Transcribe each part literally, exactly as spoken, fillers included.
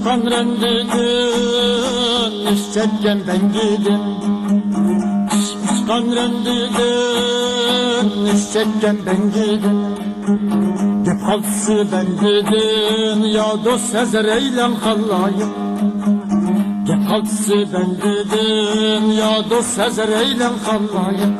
ئۇچقان رەندىدىن، ئىش چەككەن بەندىدىن. ئۇچقان رەندىدىن، ئىش چەككەن بەندىدىن. گەپ قالتىسى بەندىدىن، يا دوست، ھەزەر ئەيلەڭ خالايىق. گەپ قالتىسى بەندىدىن، يا دوست، ھەزەر ئەيلەڭ خالايىق.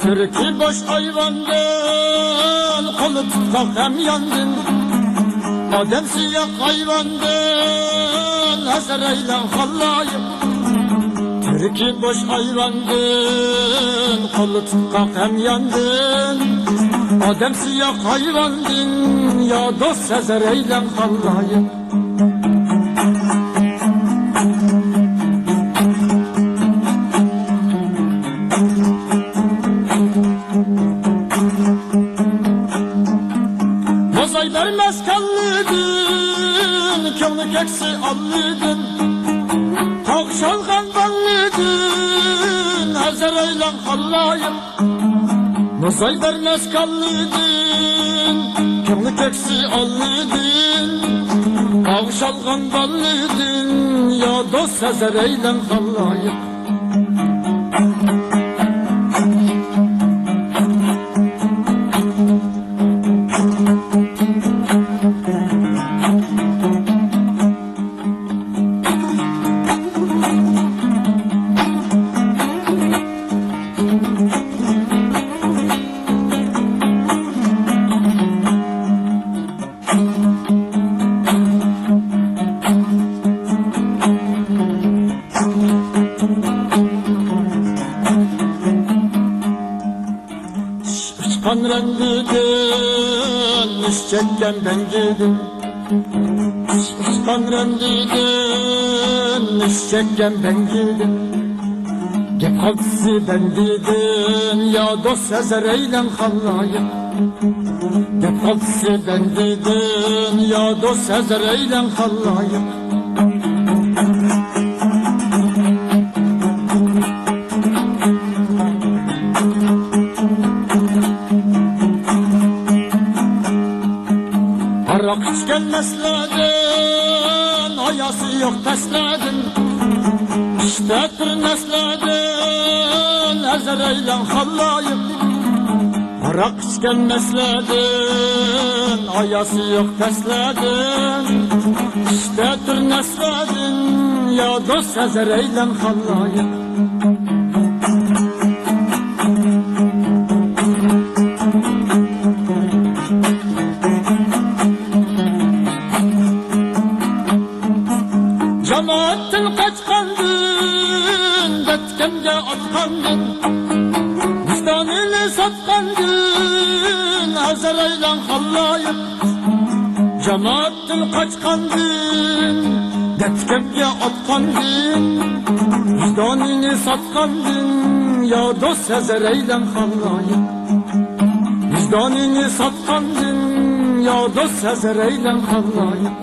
تۈركى بوش ئايۋاندىن، قولى تۇتقاق ھەمياندىن. ئادەمسى يوق ھايۋاندىن، ھەزەر ئەيلەڭ خالايىق. تۈركى بوش ئايۋاندىن، قولى تۇتقاق ھەمياندىن. ئادەمسى يوق ھايۋاندىن، يا دوست، ھەزەر ئەيلەڭ خالايىق. موزاي بەرمەس كاللىدىن، كۆڭلى كەكسى ئاللىدىن. قاغشالغان باللىدىن، ھەزەر ئەيلەڭ خالايىق. موزاي بەرمەس كاللىدىن، كۆڭلى كەكسى ئاللىدىن. قاغشالغان باللىدىن، يا دوست، ھەزەر ئەيلەڭ خالايىق. ئۇچقان رەندىدىن، ئىش چەككەن بەندىدىن. ئۇچقان رەندىدىن، ئىش چەككەن بەندىدىن. گەپ قالتىسى بەندىدىن، يا دوست، ھەزەر ئەيلەڭ خالايىق. گەپ قالتىسى بەندىدىن، يا دوست، ھەزەر ئەيلەڭ خالايىق. ھاراق ئىچكەن مەستلەردىن، ھاياسى يوق پەسلەردىن. ئىشتە تۇر نەسلەردىن، ھەزەر ئەيلەڭ خالايىق. ھاراق ئىچكەن مەستلەردىن، ھاياسى يوق پەسلەردىن. ئىشتە تۇر نەسلەردىن، يا دوست، ھەزەر ئەيلەڭ خالايىق. جامائەتتىن قاچقاندىن، دەتكەمگە ئاتقاندىن، ۋىجدانىنى ساتقاندىن، ھەزەر ئەيلەڭ خالايىق. جامائەتتىن قاچقاندىن، دەتكەمگە ئاتقاندىن، ۋىجدانىنى ساتقاندىن، يا دوست، ھەزەر ئەيلەڭ خالايىق. ۋىجدانىنى ساتقاندىن، يا دوست، ھەزەر ئەيلەڭ خالايىق.